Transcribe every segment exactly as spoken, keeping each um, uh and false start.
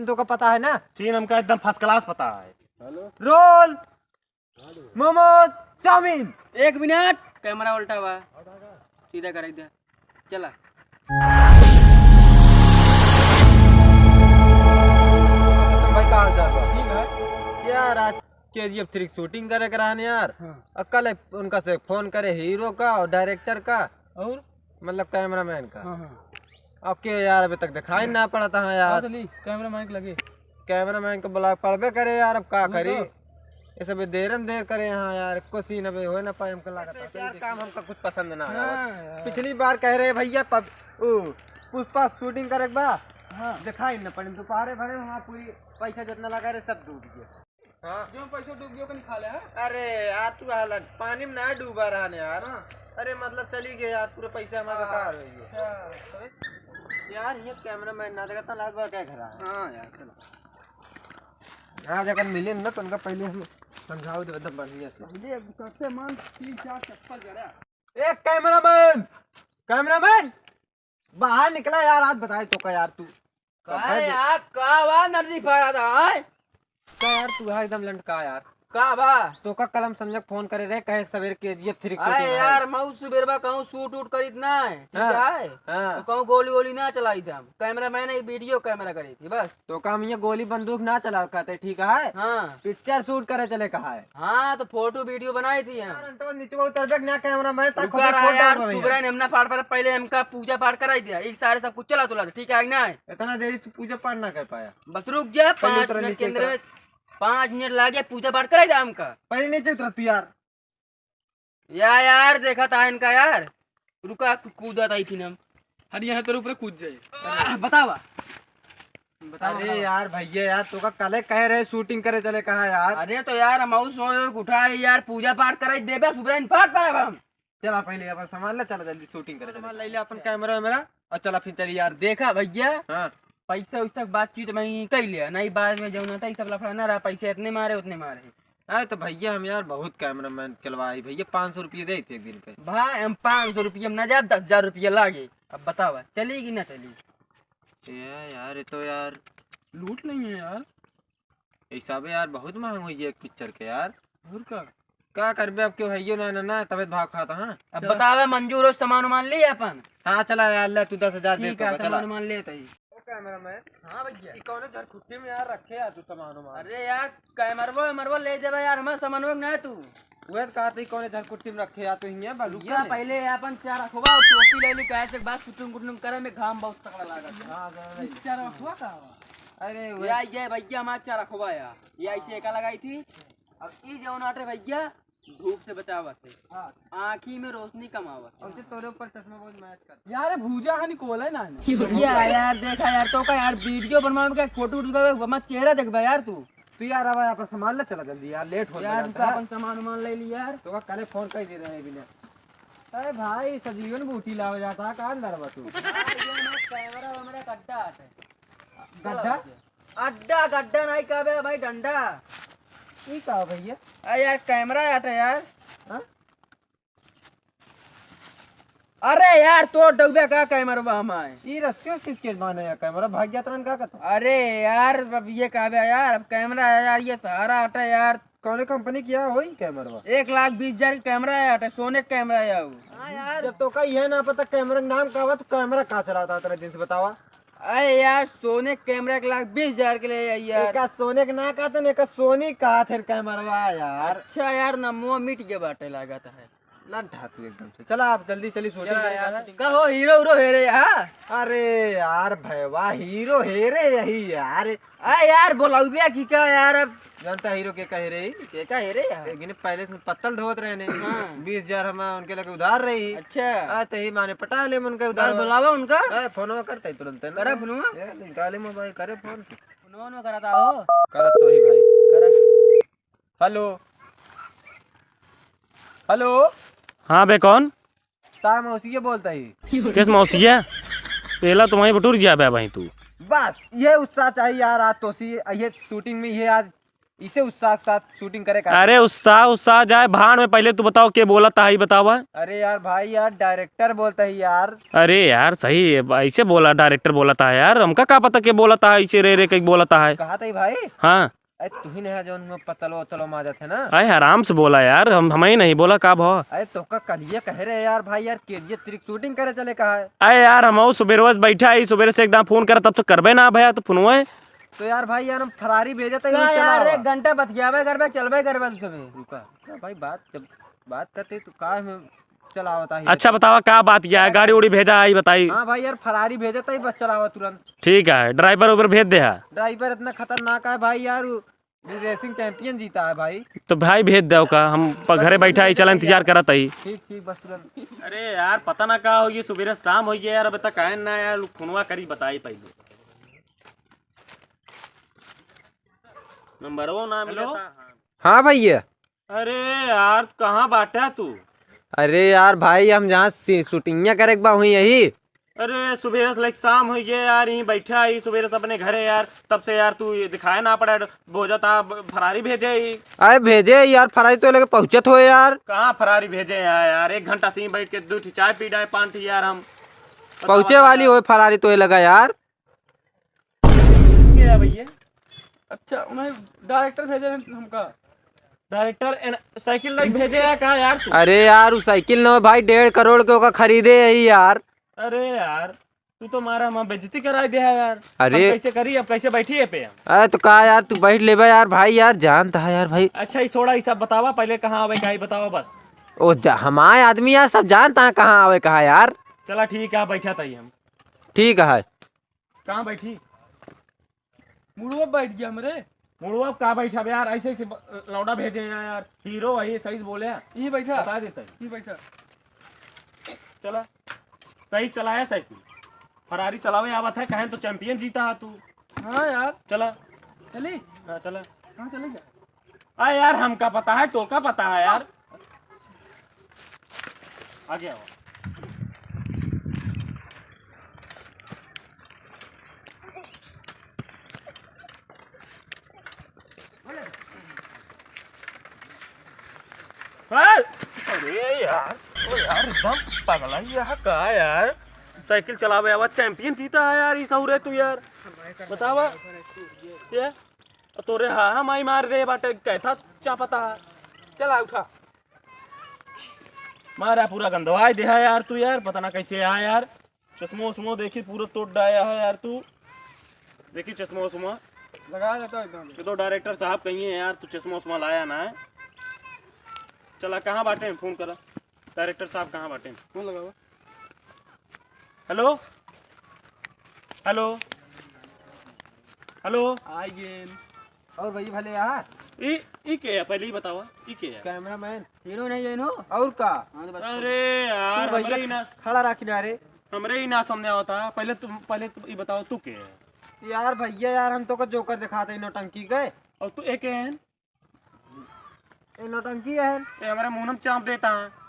तोका पता है ना? सीन हमका एकदम first class पता है। रोल, मोमोज, चाउमीन। एक मिनट, कैमरा उल्टा बा, सीधा कर दे। चला। भाई, का हाल चाल बा? ठीक है। यार, आज केजीएफ थ्री की शूटिंग करे के रहन यार। हाँ। और कल एक उनका से फोन करे हीरो का और डायरेक्टर का। और? मतलब कैमरामैन का। हाँ, हाँ। अब के यार, अभी तक दिखाई ना पड़त है यार। हाँ, तो ली, कैमरामैन के लगे। कैमरामैन के बुला पड़बे करे यार, अब का वो करी? तो। ये सब देरन देर करे यहाँ यार, एको सीन अबे होए ना पाए हमका लागत ऐसे है। यार, काम हमका कुछ पसंद ना आया। हाँ यार। पिछली बार कह रहे भैया पब-, उ, पुष्पा शूटिंग करे के बा। हाँ। दिखाई न पड़े, दोपहरे भरे वहाँ पूरी पैसा जितना लगा रहे सब डूब गया। हाँ। जो पैसा डूब गया, ओके निकाले, हाँ? अरे यार, तू हालत पानी में ना डूबा रहा ने यार। हाँ। अरे मतलब चली गए यार, पूरे पैसे हमारे हाँ। बेकार हो गए। अच्छा। यार, ये कैमरामैन ना देखता, लाग बा क्या घर आया? हाँ यार, चलो। हाँ, जगह मिले ना, तो उनका पहले हम समझाओ दे एकदम बढ़िया से। पहले सबसे मन तीन चार चप्पल जरा। ए, कैमरामैन, कैमरामैन, बाहर निकला यार, आज बताए तोका यार तू। का रे, आप का बा नर्री फाड़ा था, आय? का यार, तू है एकदम लंड का यार। का बा? तोका कल हम संजय फोन करे रहे, कहे सवेरे केजीएफ थ्री की अरे shooting है। यार, मऊ सुबेरवा कहूँ shoot वूट करीत ना है, ठीक हाँ, है? हाँ। तो कहूँ गोली वोली ना चलाई थे हम। कैमरामैन है, वीडियो कैमरा करी थी बस। तोका हम ये गोली बंदूक ना चलावे कहते, ठीक है? हाँ। पिक्चर शूट करे चले कहा है। हाँ, तो फोटो वीडियो बनाई थी हम। यार, अंतवा नीचे उतर देख ना कैमरामैन, ताकि रुका फोटो रहा यार, फोटो चुप रहे, हम ना फाड़ पर, पहले हमका पूजा पाठ कराई दिया, एक सारे सब कुछ चला तुला, ठीक है कि नहीं? इतना देरी तू पूजा पाठ ना कर पाया। बस रुक जा, पहले पाँच उतरा मिनट नीचे के अंदर उतरा। में, पाँच मिनट लागे, पूजा पाठ कराई दे हमका। पहले नीचे उतरा तू यार। या यार, देखा था इनका यार, रुका, कूदा था इथी हम। हर यहाँ तेरे ऊपर कूद जाए। आह, बतावा। बतावा, अरे बतावा। यार भैया यार, तोका कले कहे रहे शूटिंग करे चले कहा यार। अरे तो यार, हम आऊ सोए उठा है यार, पूजा पाठ कराई देबे, सुबह इन पाठ पाए हम। चला पहले अपन सामान ले, चला जल्दी शूटिंग करे चले। सामान ले ले अपन कैमरा वैमरा और चला फिर चली यार। देखा भैया, हाँ। पैसा वैसा के बातचीत में ही कर लिया, नहीं बाद में जौन होता है, सब लफड़ा ना रहा, पैसे इतने मारे, उतने मारे। अरे तो भैया हम यार बहुत कैमरामैन कलवाई भैया, पाँच सौ रुपये दे थे एक दिन के। भाई हम पाँच सौ रुपये में ना जाब, दस हजार रुपये लागे। अब बतावा चली कि ना चली? ए यार, ये तो यार लूट नहीं है यार। हिसाबे यार बहुत महंग हुई है एक पिक्चर के यार। और का? का करबे अब, केहू हइयो ना, ना, ना, तबे तो भाव खाता, हाँ। अब चल। बतावा मंजूर हो, सामान उमान ले अपन। हाँ चला यार, ले तू दस हजार दे ठीक तो है, बस, चला। सामान उमान ले तई। ओ कैमरामैन। हाँ भैया। ई कौनो झरखुट्टी में यार रखे यार तू सामान उमान। अरे यार, कैमरवा वैमरवा ले जाबे यार, हमार सामानवा के ना तू। उहे तो कहत ही कौने झरकुट्टी में रखे आ तो हियाँ बा, रुका हियाँ ने। पहले अपन चार रखवा, टोपी ले ली, काहे से बात shooting वूटिंग करे में घाम बहुत तगड़ा लागत है। हाँ, हाँ, ई चार रखवा का हवा? अरे, ये, ये भैया हमार चार रखवा है। ये ऐसे एका लगाई थी। अब ई जौन आटे भैया, धूप से बचावत है। हाँ। आँखी में रोशनी कमावत है। हमसे तोरे ऊपर चश्मा बहुत match करता है। यार, भूजा हनी कोले ना है। या यार, देखा यार, तो का यार, video बनवावे के, फोटो वोटो का, हमार चेहरा देखबा यार तू। तू यार, अब अपन सामान ले चला जल्दी यार, लेट होत यार, बा तू जानता है। अपन सामान उमान ले ली यार। तो का कने फोन कर दे रहे बिना। अरे भाई, सजीवन बूटी लावे जाता है, कहाँ अंदर बा तू? यार, ये ना कैमरा वैमरा का अड्डा आटे। गड्ढा? अड्डा, गड्ढा नहीं कहबे भाई, डंडा। ई का भैया? अरे यार, कैमरा आटे यार। हाँ? अरे यार, तोड़ डूबे का कैमरवा हमारे। ई रस्सी उस्सी के बांधे या कैमरा भाग जात रहन का कहता? अरे यार, अब ये कहबे यार, अब कैमरा है यार, ये सहारा हटे यार। कौने कंपनी किया होई कैमरवा? एक लाख बीस हजार के कैमरा है हटे, सोने के कैमरा है वो। हाँ यार। जब तो का ये ना पता कैमरा के नाम का बा, तो कैमरा का चलावता तेरे दिन से बतावा? अरे यार, सोने के कैमरा एक लाख बीस हजार के ले आई यार। एका सोने के ना कहते ना, एका सोनी कहा थे कैमरवा यार। अच्छा यार, ना मुँह मिट गया बाटे लागत है। ना ढातू एकदम से। चला आप जल्दी चली shooting चला करे यार, जाना। Shooting का हो, हीरो उरो हेरे, हाँ? अरे यार भैया, हीरो हेरे यही यार। आ यार, बोलाउबे की का यार अब? जानता हीरो के कहे रे? के का हेरे यार? एक दिन पैलेस में पत्तल ढोत रहे ने। हाँ। बीस हजार हम उनके लगे उधार रही। अच्छा। आ, ते ही माने पटा ले उनके उधार। बस बुलावा उनका। आ, फोनवा करते ही तुरंत है ना। करा फोनवा। ए, निकाले मोबाइल, करे फोन। फोनवा में कराता हो। करत तो ही भाई। करा। हेलो। हेलो। हाँ बे, कौन? तार मौसी के बोलता ही। किस मौसी है? पेला तुम्हारी बटुर जिया बे भाई तू। बस, ये उत्साह चाहिए यार, आज तोसी, ये shooting में ये आज इसे उत्साह के साथ shooting करे का। अरे उत्साह, उत्साह जाए भाड़ में, पहिले तू बताओ के बोलत है, बतावा। अरे यार भाई यार, director बोलत ही यार। अरे यार सही है, ऐसे बोला, director बोलत है यार, हमका का पता के बोलत है, ऐसे रे रे कहीं बोलत है। कहा था भाई? हाँ। अरे तू ही नहीं है जो उनमें पतलो उतलो माजत है ना। अरे आराम से बोला यार, हम, हम ही नहीं बोला का भा। अरे तोका कलिया कहे रहे यार भाई यार, KGF three shooting करे चले कहा है। अरे यार हम सुबेरवा से बैठा ही, सुबेरे से एकदम phone करा तब से करबे ना भैया, तो phone है। तो यार भाई यार हम Ferrari भेजे तई का वही यार, चलावा। एक घंटा बतियाबे करबे, चलबे करबे तू सभी। रुका, रुका भाई, बात जब बात करते तो का में चलावता ही। अच्छा बतावा का बात क्या है, गाड़ी उड़ी भेजा है बताई। हाँ भाई यार, Ferrari भेजे तई बस चलावा तुरंत। ठीक है, driver उबर भेज दे है। Driver इतना खतरनाक है भाई यार, वो racing champion जीता है भाई। तो भाई भेज दे का, हम प-, घरे बैठा ही चला इंतजार करत ही। ठीक ठीक, बस तुरंत। अरे यार पता ना का हो गया, सुबेरे शाम हो गया यार, अब तक आए ना यार, फोनवा करी बताई पहिले। नंबरवा ना मिलता। हाँ भैया। अरे यार कहाँ बाटा तू? अरे यार भाई हम जहाँ सी-, shooting करे के बा हुई यही। अरे सुबेरे से लेके शाम हो गया यार, यहीं बैठा ही सुबेरे से अपने घरे यार, तब से यार तू ये दिखाया ना पड़ा, बोझा था ब-, Ferrari भेजे ही। अरे भेजे यार, Ferrari तो लेके पहुँचत हो यार। कहाँ Ferrari भेजे यार, यार एक घंटा से यहीं बैठ के दो ठी चाय पी डाए, पान ठी यार हम। पहुँचे वाली हो Ferrari तो ये लगा यार। के है भैया? अच्छा, उन्हें director भेजे हैं हमका। Director एन-, साइकिल लाइक भेजे है का यार तू? अरे यार, वो साइकिल न हो भाई, डेढ़ करोड़ के ओका खरीदे है यार। अरे यार, तू तो मारा हमार बेइज्जती कराई दे है यार। अरे। हम कैसे करी, अब कैसे बैठी है पे हम? अरे तो का यार, तू बैठ लेबे यार भाई, यार जानता है यार भाई। अच्छा, ये छोड़ा, ये सब बतावा, पहले कहाँ आवे का, ये बतावा बस। ओ, ज-, हमारे आदमी यार, सब जानता है कहाँ आवे कहाँ यार। चला ठीक है, बैठा था ही हम। ठीक है। कहाँ बैठी? मुड़वा बैठ गया हमरे। मुड़वा का बैठा बे यार, ऐसे ऐसे ब-, लौंडा भेजे हैं यार, हीरो वही सही से बोले हैं। यहीं बैठा। बता देता है। यहीं बैठा। चला, सही चलाया साइकिल। Ferrari चलावे आवत है, कहें तो champion जीता है तू। हाँ यार। चला। चली? हाँ, चला। कहाँ चले क्या? आ यार, हमका पता है, तोका पता है यार। आगे आओ। अरे यार, ओ यार, एकदम पगला ही है का यार? साइकिल चलावे आवा champion जीता है यार, ई सहुरे तू यार। बतावा। ये? तोरे हा, हा, माई मार दे बाटे, कैथा चा पता है। चला उठा। मारा पूरा गंदवाई दे है यार तू यार, पता ना कैसे आया यार। चश्मो उश्मो देखी पूरा तोड़ डाया है यार तू। देखी चश्मो उश्मो। लगा देता एकदम। ये तो director साहब कहीं है यार, तू चश्मो उश्मो लाया ना है। चला कहाँ बाटे, phone करा। Director साहब कहाँ बाटे? Phone लगावा। Hello, hello, hello। I gain. और भैया भले यहाँ? ई, ई के है? पहले ही बतावा, ई के है? Cameraman। Hero नहीं है इन्हो? और का? हाँ, तो बस। अरे यार, तू भैया हमरे ही ना, खड़ा रखी ना रे। हमरे ही ना समझ आवता। पहले तुम, पहले तुम ई बताओ, तू के है? यार भैया यार, हम तोका जोकर दिखाते हैं नौटंकी के। और तू एक है? ए नौटंकी है। ए, हमरे मुंह में चाप देता है।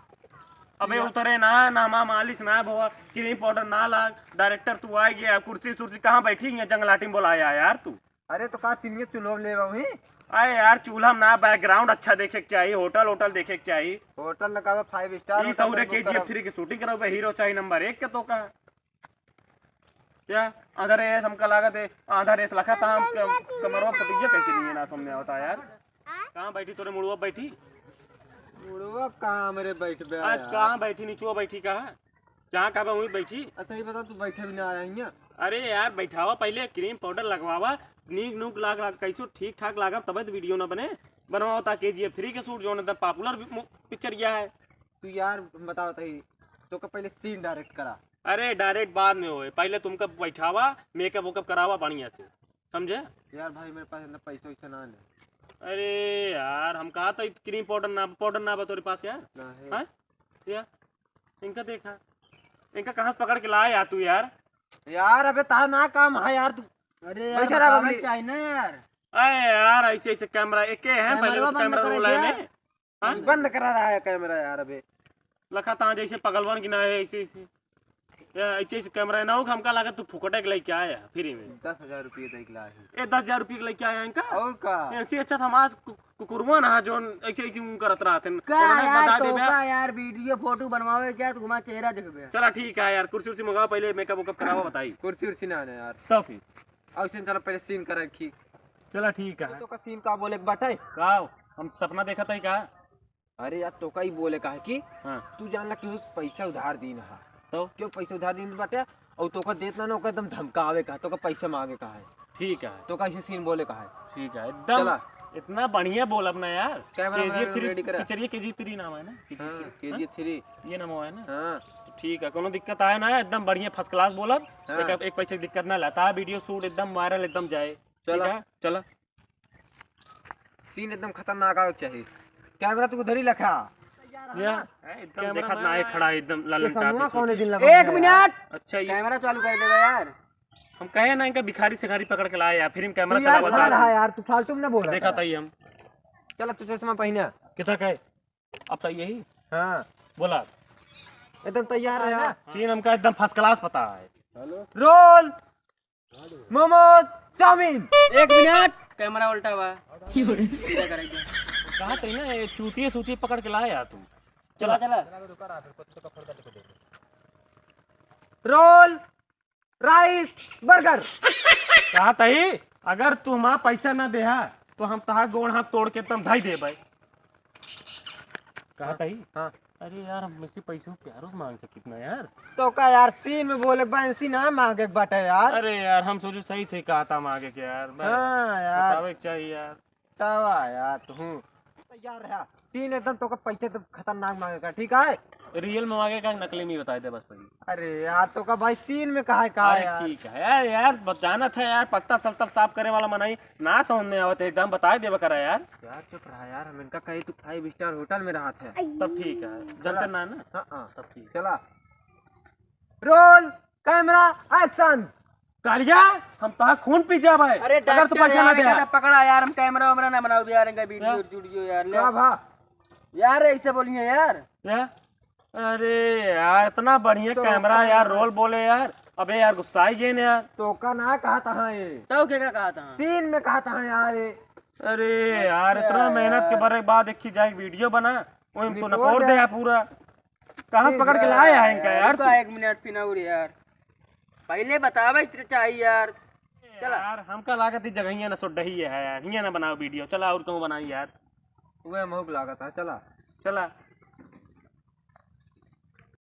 अबे या- उतरे ना, ना मा मालिश ना भवा, cream powder ना लाग, director तू आ गया, कुर्सी सुर्सी कहाँ बैठी है, जंगलाटी में बोलाया यार तू। अरे तो का सीनियर चुनाव ले वही? अरे यार, चूल्हा में ना, background अच्छा देखे के चाहिए, होटल, होटल देखे के चाहिए। होटल लगावे five star ई होटल सौरे में KGF करावे। Three की shooting करावे, हीरो चाहिए नंबर एक के तो का। क्या? आधा race हमका लागत है, आधा race लखा था हम, कम-, कमरवा फट गया, कैसे नहीं है ना समझ आवता यार। कहाँ बैठी तोरे मुड़वा बैठी? मुड़वा कहाँ हमरे बैठबे आज यार? कहाँ बैठी, निचुआ बैठी कहाँ? जहाँ कहबे वहीं बैठी। अच्छा, ये बता, तू बैठे भी ना आया हियाँ? अरे यार, बैठावा पहले, cream powder लगवावा, नीक नूक लाग, लाग, कैसो ठीक ठाक लागब, तबे तो video ना बने। बनवाओ ता KGF three के shoot, जौन एकदम popular मु-, picture गया है। तू यार, हम बताओ तही, तो का पहले scene direct करा। अरे, direct बाद में होए, पहले तुमका बैठावा, makeup वेकअप करावा बढ़िया से, समझे? यार भाई, मेरे पास इतना पैसा वैसा ना है। अरे यार, हम कहा था cream powder ना, powder ना बा तोरे पास यार? ना है। हाँ? यार, इनका देखा, इनका कहाँ से पकड़ के लाए यार तू यार? यार, अबे तार ना काम है यार तू। अरे यार, बैठा रहा बतावे बबली। चाहिए ना यार। अरे यार, ऐसे, ऐसे camera, एक के है, पहले camera तो बंद camera करे roll है क्या? नहीं। हाँ? बंद करा रहा है camera यार अबे। लखा ता जैसे पगलवन की ना है, ऐसे, ऐसे। ये ऐसे, ऐसे कैमरा ना हो, हमका लागत तू फुकटे के लेके आया फ्री में। दस हजार रुपये दे के लाए हैं। ए, दस हजार रुपये के लेके आया इनका? और का? ऐसे अच्छा था, हम आज कु-, कुकुरवा ना, जोन ऐसे, ऐसे यूं करत रहते हैं। का उन्होंने यार, बता दे तो बे। का यार, वीडियो फोटो बनवावे क्या, तू हमारा चेहरा देखबे? चला ठीक है यार, कुर्सी उर्सी मंगाओ, पहले मेकअप वेकअप करावा, बताई। कुर्सी उर्सी ना, ना यार। तो फिर? और इसे चला पहले सीन कर रखी। चला ठीक है। तो का सीन का बोले के बाटे? का? हम सपना देखत है का? अरे यार, तोका ही बोले का है कि हाँ। तू जान ला केहू पैसा उधार दीन हा। तो? केहू पैसा उधार दीन बाटे, और तोका देत ना, ना, ओका एकदम धमकावे का, तोका पैसा मांगे का है। ठीक है। तोका ऐसे सीन बोले का है। ठीक है, एकदम चला। इतना बढ़िया बोलब ना यार। कैमरा वैमरा केजीएफ थ्री ready करा। पिक्चर ये केजीएफ थ्री नाम है ना? हाँ, केजीएफ थ्री। ये नाम है ना? हाँ। तो ठीक है, कोनो दिक्कत आए ना, एकदम बढ़िया first class बोलब। हाँ। एक, एक पैसे की दिक्कत ना लाता, वीडियो शूट एकदम वायरल एकदम जाए। चला। ठीक है, चला। सीन एकदम खतरनाक आवे के चाही। कैमरा तू उधर ही रखा। ये ए, एकदम कैमरा देखत ना है, खड़ा है एकदम ललन टाइप समूह में कौन शूट। दिन लगा एक मिनट। अच्छा, ये कैमरा चालू कर देगा यार। हम कहे ना इनका भिखारी सिखारी पकड़ के लाए यार, फिर हम कैमरा तू यार चलावत बाहर रहा। रहा यार, तू फालतू में ना बोल। देखा था ये हम। चला तू चश्मा पहना। कितना का है? अब तो यही। हाँ। बोला। एकदम तैयार है ना? सीन हमका एकदम first class पता है। रोल। मोमोज, चाउमीन। एक मिनट, कैमरा उल्टा हुआ। सीधा कर एकदम। कहा थे ना, ये चूतिए सूतिए पकड़ के लाए यार तू। चला, चला। Roll, rice, burger. कहा थे, अगर तू हमारा पैसा ना देहा, तो हम तहार गोड़ हाथ तोड़ के एकदम धई देबे। कहा थे? हाँ। अरे यार, हम इसके पैसे को प्यारो से मांग सकित ना यार। तो का यार, सीन में बोले बंसी ना मांगे के बाटे यार। अरे यार, हम सोचो सही से कहा था मांगे के यार। हाँ यार। बतावे के चाहिए यार। तवा यार, तू तैयार रहा। सीन एकदम तो का पैसे तो खतरनाक मांगे का, ठीक है? रियल में मांगे का, नकली में बता दे बस भाई। अरे यार, तो का भाई सीन में कहा है, कहा अरे यार? ठीक है यार, यार बस जाना था यार, पत्ता सलतल साफ करे वाला मनई ना समझ में आवत है, एकदम बताए देवे करा यार। यार चुप रहा यार, हम इनका कही तू five star होटल में रहत है। तब ठीक है, जनते ना ना। हाँ, हाँ। तब ठीक। चला। Role, camera, action. कालिया, हम तहार खून पी जाबे। अरे अगर तू डॉक्टर पैसा यार, ना दे। इनका पकड़ा यार, हम कैमरा वैमरा ना बनाओ यार, इनका वीडियो का? स्टूडियो यार, ले। का भा? यार ऐसे बोलिए यार। क्या? अरे यार, इतना बढ़िया तो कैमरा यार, रोल बोले यार। अबे यार, गुस्सा ही गए ना यार। तो का ना कहा था ये? तो क्या, क्या कहा था? सीन में कहा था यार ये। अरे यार, अच्छा इतना मेहनत के यार। बरे बाद एक ही जाए वीडियो बना, वही तो निपोर नपोर दे। दे यार पूरा। कहाँ पकड़ के लाया है इनका यार रुका तू? एक मिनट फिर और यार, पहले बतावे के चाहिए यार। चला। यार, हमका लागत है जगहिया ना सोडही है यार, हियाँ ना बनाओ वीडियो, चला और कहूँ बनाई यार। वह महूक लागत है, चला। चला।